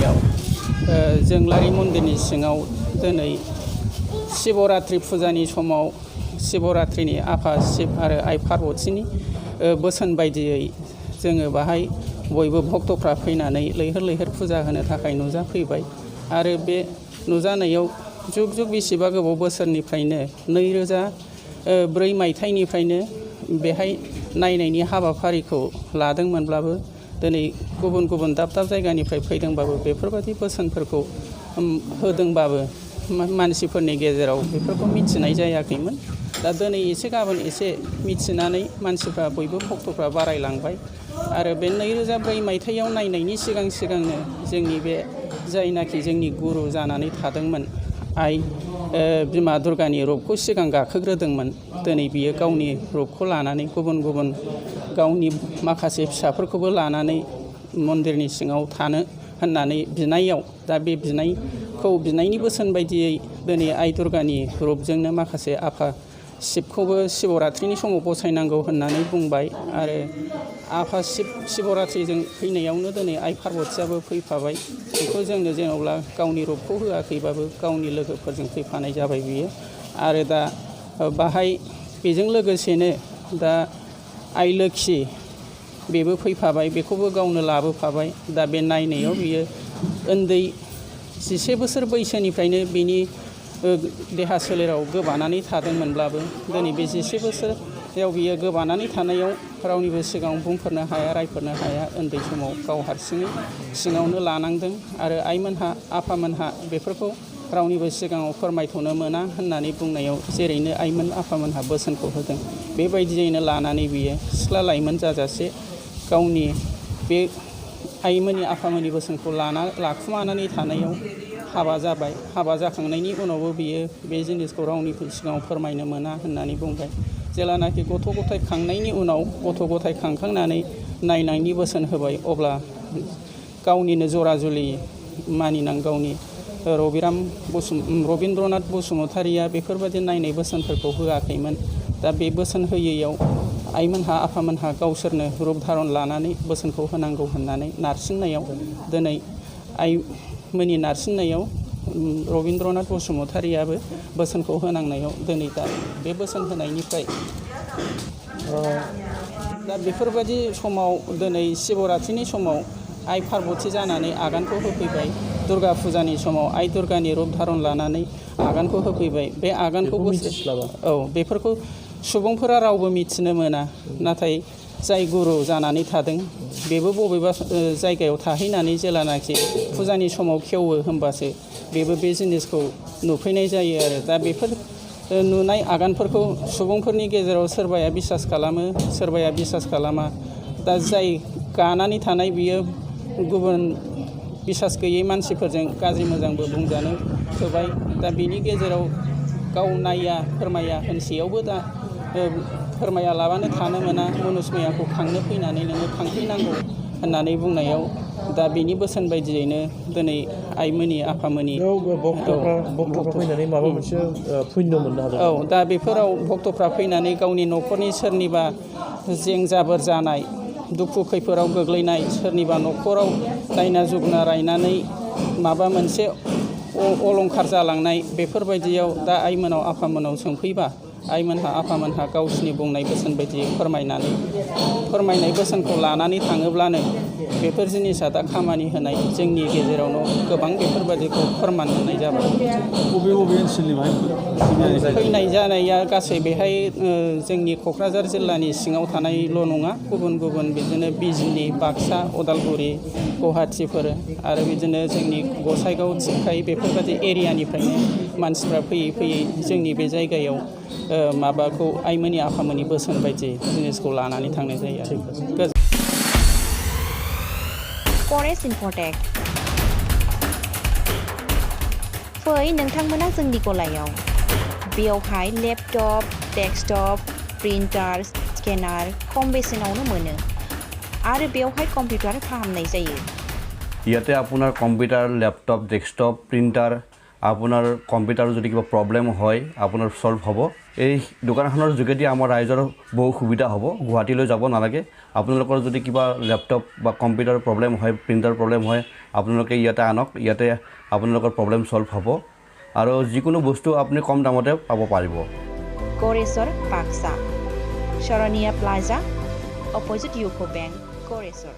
गामियाव जोंलारि मन्दिरनि सिङाव दिनै शिवरात्रि फुजानि समाव शिवरात्रिनि आफा शिब आरो आइ पार्बतीनि बोसोन बायदियै जोङो बाहाय बयबो भक्तफ्रा फैनानै लैहोर लैहोर फुजा होनो थाखाय नुजाफैबाय आरो बे नुजानायाव जुग जुग बेसेबा गोबाव बोसोरनिफ्रायनो 2004 मायथाइनिफ्रायनो बेहाय नायनायनि हाबाफारिखौ लादोंमोनब्लाबो दिनै गुबुन गुबुन दाब दाब जायगानिफ्राय फैदोंबाबो बेफोरबायदि बोसोनफोरखौ होदोंबाबो मानसिफोरनि गेजेराव बेफोरखौ मिथिनाय जायाखैमोन। दा दिनै एसे गाबोन एसे मिथिनानै मानसिफ्रा बयबो भक्तफ्रा बारायलांबाय आरो बे 2004 मायथाइयाव नायनायनि सिगांनो जोंनि बे जायनाखि जोंनि गुरु जानानै थादोंमोन आइ बिमा दुर्गानि रपखौ सिगां गाखोग्रोदोंमोन। दिनै बियो गावनि रपखौ लानानै गुबुन गुबुन गावनि माखासे फिसाफोरखौबो लानानै मन्दिरनि सिङाव थानो होननानै बिनायाव दा बे बिनायनि बोसोन बायदियै दिनै आइ दुर्गानि रपजोंनो माखासे आफा शिबखौबो शिवरात्रिनि समाव बसायनांगौ होननानै बुंबाय आरो आफा शिवरात्रिजों फैनायावनो दिनै आइ पार्बतीयाबो फैफाबाय। बेखौ जोंनो जेनेबा गावनि रपखौ होआखैबाबो गावनि लोगोफोरजों फैफानाय जाबाय बियो आरो दा बाहाय बेजों लोगोसेनो दा आइ लोक्षि बेबो फैफाबाय बेखौबो गावनो लाबोफाबाय। दा बे नायनायाव बियो उन्दै 11 बोसोर बैसोनिफ्रायनो बिनि देहा सोलेराव गोबानानै थादोंमोनब्लाबो दिनै बे 11 बोसोराव बियो गोबानानै थानायाव रावनिबो सिगाङाव बुंफोरनो हाया रायफोरनो हाया उन्दै समाव गाव हारसिङै सिङावनो लानांदों आरो आइमोनहा आफामोनहा बेफोरखौ रावनिबो सिगाङाव फोरमायथ'नो मोना होननानै बुंनायाव जेरैनो आइमोन आफामोनहा बोसोनखौ होदों बेबायदियैनो लानानै बियो सिख्ला लाइमोन जाजासे गावनि बे आइमोननि आफामोननि बोसोनखौ लाखुमानानै थानायाव हाबा जाबाय। हाबा जाखांनायनि उनावबो बियो बे जिनिसखौ रावनिबो सिगाङाव फोरमायनो मोना होननानै बुंबाय। जेलानाखि गथ' गथाय खांनायनि उनाव गथ' गथाय खांखांनानै नायनायनि बोसोन होबाय अब्ला गावनिनो जरा जुलि मानिनां गावनि रबीन्द्रनाथ बसुमतारिया बेफोरबायदि नायनाय बोसोनफोरखौ होआखैमोन। दा बे बोसोन होयैयाव आइमोनहा आफामोनहा गावसोरनो रुप धारन लानानै बोसोनखौ होनांगौ होननानै नारसिननायाव दिनै आइमोननि नारसिननायाव रबीन्द्रनाथ बसुमतारियाबो बोसोनखौ होनांनायाव दिनै दा बे बोसोन होनायनिफ्राय दा बेफोरबायदि समाव दिनै शिवरात्रिनि समाव आइ पार्बती जानानै आगानखौ होफैबाय। दुर्गा फुजानि समाव आइ दुर्गानि रुप धारन लानानै आगानखौ होफैबाय। बे आगानखौ बेफोरखौ सुबुंफोरा रावबो मिथिनो मोना। नाथाय जाय गुरु जानानै थादों बेबो बबेबा जायगायाव थाहैनानै जेलानाखि फुजानि समाव खेवो होमबासो बेबो बे जिनिसखौ नुफैनाय जायो आरो दा बेफोर नुनाय आगानफोरखौ सुबुंफोरनि गेजेराव सोरबाया बिसास खालामो सोरबाया बिसास खालामा। दा जाय गानानै थानाय बियो गुबुन बिसास गैयै मानसिफोरजों गाज्रि मोजांबो बुंजानो होबाय। दा बिनि गेजेराव गाव नाया फोरमाया होनसेयावबो दा फोरमाया लाबानो थानो मोना मनुस्मयाखौ खांनो फैनानै नोङो खांफैनांगौ होननानै बुंनायाव दा बेनि बोसोन बायदियैनो दिनै आइमोननि आफामोननि भक्तफ्रा फैनानै माबा मोनसे पुण्य मोननो हादों। औ दा बेफोराव भक्तफ्रा फैनानै गावनि न'खरनि सोरनिबा जें जाबोर जानाय दुखु खैफोदाव गोग्लैनाय सोरनिबा न'खराव दायना जुगना रायनानै माबा मोनसे अलंखार जालांनाय बेफोरबायदियाव दा आइमोनाव आफामोनाव सोंफैबा आइमोनहा आफामोनहा गावसिनि बुंनाय बोसोन बायदियै फोरमायनाय बोसोनखौ लानानै थाङोब्लानो बेफोर जिनिसा दा खामानि होनाय जोंनि गेजेरावनो गोबां बेफोरबायदिखौ फोरमान मोननाय जाबाय। बबे ओनसोलनिफ्राय फैनाय जानाया गासै बेहाय जोंनि क'क्राझार जिल्लानि सिङाव थानायल' नङा गुबुन गुबुन बिदिनो बिजनि बाक्सा उदालगुरि गुवाहाटिफोर आरो बिदिनो जोंनि गसाइगाव थिफखाय बेफोरबायदि एरियानिफ्रायनो मानसिफ्रा फैयै फैयै जोंनि बे जायगायाव माबाखौ आइमोननि आफामोननि बोसोन बायदि जिनिसखौ लानानै थांनाय जायो आरो। फरेस्ट इनफटेक फै नोंथांमोना जोंनि गलायाव बेयावहाय लेपटप डेस्कटप प्रिन्टार स्केनार खम बेसेनावनो मोनो आरो बेयावहाय कम्पिउटार फाहामनाय जायो। ইয়াতে আপোনাৰ কম্পিউটাৰ লেপটপ ডেস্কটপ প্ৰিণ্টাৰ আপোনাৰ কম্পিউটাৰৰ যদি কিবা প্ৰব্লেম হয় আপোনাৰ সলভ হ'ব এই দোকানখনৰ যোগেদি আমাৰ ৰাইজৰ বহু সুবিধা হ'ব গুৱাহাটীলৈ যাব নালাগে আপোনালোকৰ যদি কিবা লেপটপ বা কম্পিউটাৰ প্ৰব্লেম হয় প্ৰিণ্টাৰ প্ৰব্লেম হয় আপোনালোকে ইয়াতে আনক ইয়াতে আপোনালোকৰ প্ৰব্লেম সলভ হ'ব আৰু যিকোনো বস্তু আপুনি কম দামতে পাব পাৰিব Goresor Paksa Sharonia Plaza Opposite UCO Bank Goresor